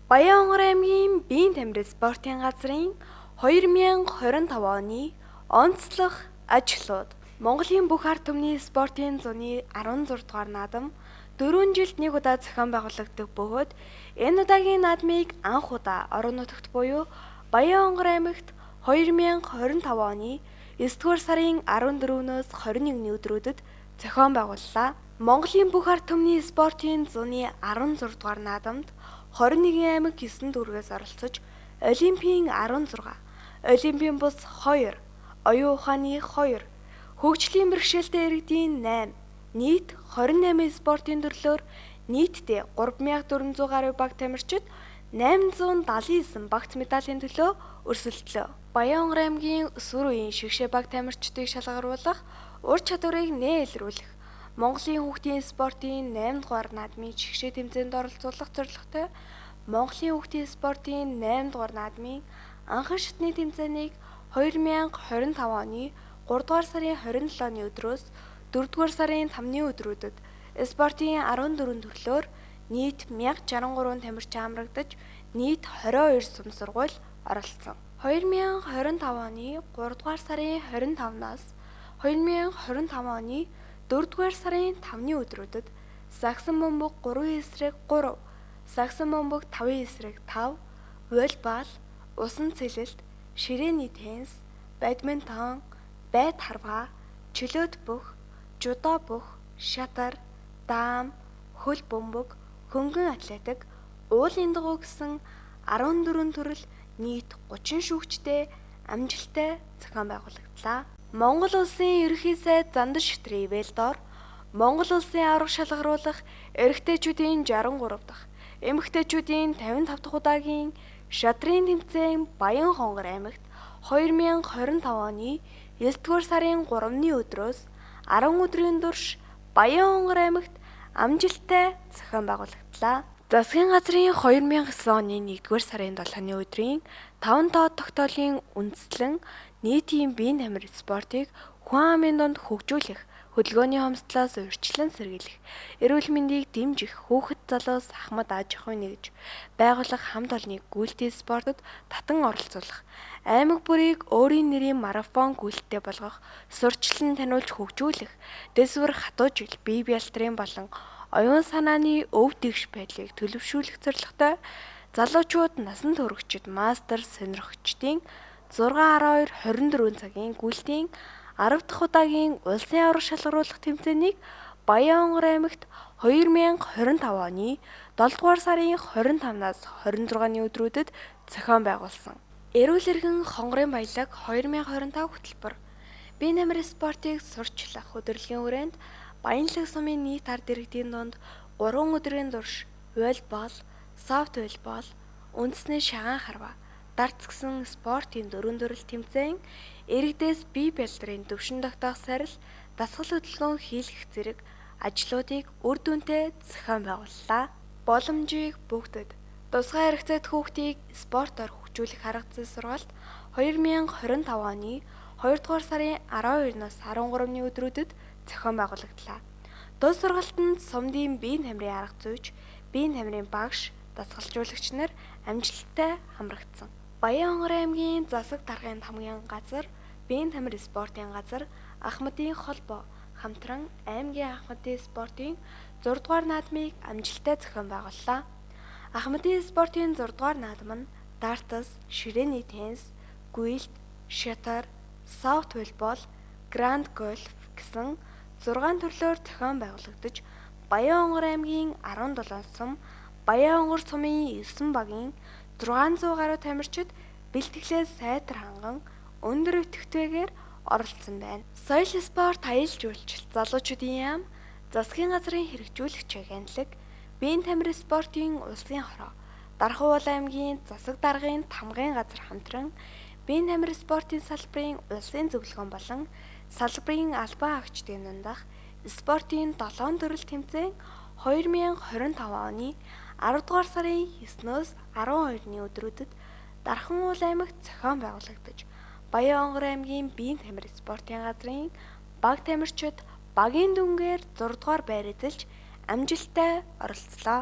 Баян-Онгор аймгийн Биеийн тамир спортын газрын 2025 оны онцлог ажлууд. Монголын бүх ард түмний спортын зуны 16 дугаар наадам 4 жилд нэг удаа зохион байгуулагддаг бөгөөд энэ удаагийн наадмыг анх удаа орон нутагт буюу Баян-Онгор аймагт 2025 оны 9 дугаар сарын 14-өөс 21-ний өдрүүдэд зохион байгууллаа. Монголын бүх ард түмний спортын зуны 16 дугаар наадамд 21 аймаг 9 дүүргээс оролцож Олимпийн 16, Олимпийн бус 2, оюун ухааны 2, хөгжлийн бэрхшээлтэй иргэдийн 8, нийт 28 спортын төрлөөр нийтдээ 3400 гаруй баг тамирчид 879 багц медалийн төлөө өрсөлдлөө. Баян-Онгор аймгийн өсвөр үеийн шигшээ баг тамирчдыг шалгаруулах, ур чадварыг нээлрүүлэх, Монголын хүүхдийн спортын 8 дугаар наадмын шигшээ тэмцээнд оролцуулах зорилготой Монголын хүүхдийн спортын 8 дугаар наадмын анхан шатны тэмцээнийг 2025 оны 3 дугаар сарын 27-ны өдрөөс 4 дугаар сарын 5-ны өдрүүдэд спортын 14 төрлөөр нийт 1063 тамирчин хамрагдаж нийт 22 сум сургууль оролцсон. 2025 оны 3 дугаар сарын 25-наас 2025 оны 4 дугаар сарын 5-ны өдрүүдэд сагсан бөмбөг 3 эсрэг 3, сагсан бөмбөг 5 эсрэг 5, волейбол, усан цэлэлт, ширээний теннис, бадминтон, байт харваа, чөлөөт бөх, жудо бөх, шатар, даам, хөл бөмбөг, хөнгөн атлетик, уулын дугуй гэсэн 14 төрөл нийт 30 шүүгчтэй амжилттай зохион байгуулагдлаа. Монгол улсын ерөнхий сайд Зандан Шүтрээ Ивэлдор Монгол улсын аварга шалгаруулах эрэгтэйчүүдийн 63 дахь, эмэгтэйчүүдийн 55 дахь удаагийн шадрын тэмцээн Баян-Хонгор аймагт 2025 оны 9 дугаар сарын 3-ны өдрөөс 10 өдрийн турш Баян-Хонгор аймагт амжилттай зохион байгуулагдлаа. Засгийн газрын 2009 оны 1-р сарын 7-ны өдрийн 5 тоо тогтоолын үндэслэн нийтийн биеийн тамир спортыг хүн амын дунд хөгжүүлэх, хөдөлгөөний хомсдлоос урьдчилан сэргийлэх, эрүүл мэндийг дэмжих, хүүхэд залуус ахмад аж ахуй нэгж байгуулах хамт олоныг гүйлтийн спортод татан оролцуулах, аймаг бүрийг өөрийн нэрийн марафон гүйлттэй болгох, сурталчлан таниулж хөгжүүлэх, дэсвэр хатуу жил бие бялтрын болон оюун санааны өв тэгш байдлыг төлөвшүүлэх зорилготой залуучууд насан туршид мастер сонирхогчдын 6 12 24 цагийн гүйлтийн 10 дахь удаагийн улсын аварга шалгаруулах тэмцээнийг Баян-Онгор аймагт 2025 оны 7 дугаар сарын 25-наас 26-ны өдрүүдэд зохион байгуулсан. Эрүүл эргэн хонгорын баялаг 2025 хөтөлбөр. Бие намир спортыг сурчлах өдөрлөгийн хүрээнд Баянлаг сумын нийт ард иргэдийн дунд 3 өдрийн турш волейбол, софт волейбол, үндэсний шагаан харваа, дартс гэсэн спортын дөрвөн төрөл тэмцээн, иргэдээс бие бялдрын төвшин тогтоох сарил, дасгал хөдөлгөөн хийлгэх зэрэг ажлуудыг үр дүнтэй зохион байгууллаа. Боломжийг бүгдэд тусгай хэрэгцээт хүүхдийг спортоор хөгжүүлэх арга зүй сургалт 2025 оны 2 дугаар сарын 12-наас 13-ны өдрүүдэд зохион байгуулагдлаа. Тус сургалтанд сумдын биеийн тамирын арга зүйч, биеийн тамирын багш, дасгалжуулагч нар амжилттай хамрагдсан. Баян-Онгор аймгийн засаг даргын тамгын газар, биеийн тамир спортын газар, Ахмадын холбоо хамтран аймгийн Ахмадын спортын 6 дугаар наадмыг амжилттай зохион байгууллаа. Ахмадын спортын 6 дугаар наадам нь дартс, ширээний теннис, гүйлт, шатар, софт волейбол, гранд гольф гэсэн 6 төрлөөр зохион байгуулагдаж Баян-Онгор аймгийн 17 сум, Баян-Онгор сумын 9 багийн 600 гаруй тамирчид бэлтгэлээ сайтар ханган өндөр идэвхтэйгээр оролцсон байна. Соёл спорт аялал жуулчлал залуучуудын яам, засгийн газрын хэрэгжүүлэгч агентлаг, биеийн тамир спортын улсын хороо, Дархан уул аймгийн засаг даргын тамгын газар хамтран биеийн тамир спортын салбарын улсын зөвлөгөөн болон салбарын албан хаагчдын дундах спортын 7 төрөл тэмцээн 2025 оны 10 дугаар сарын 9-өөс 12-ны өдрүүдэд Дархан уул аймагт зохион байгуулагдаж Баян-Онгор аймгийн биеийн тамир спортын газрын баг тамирчид багийн дүнгээр 6 дугаар байр эзэлж амжилттай оролцлоо.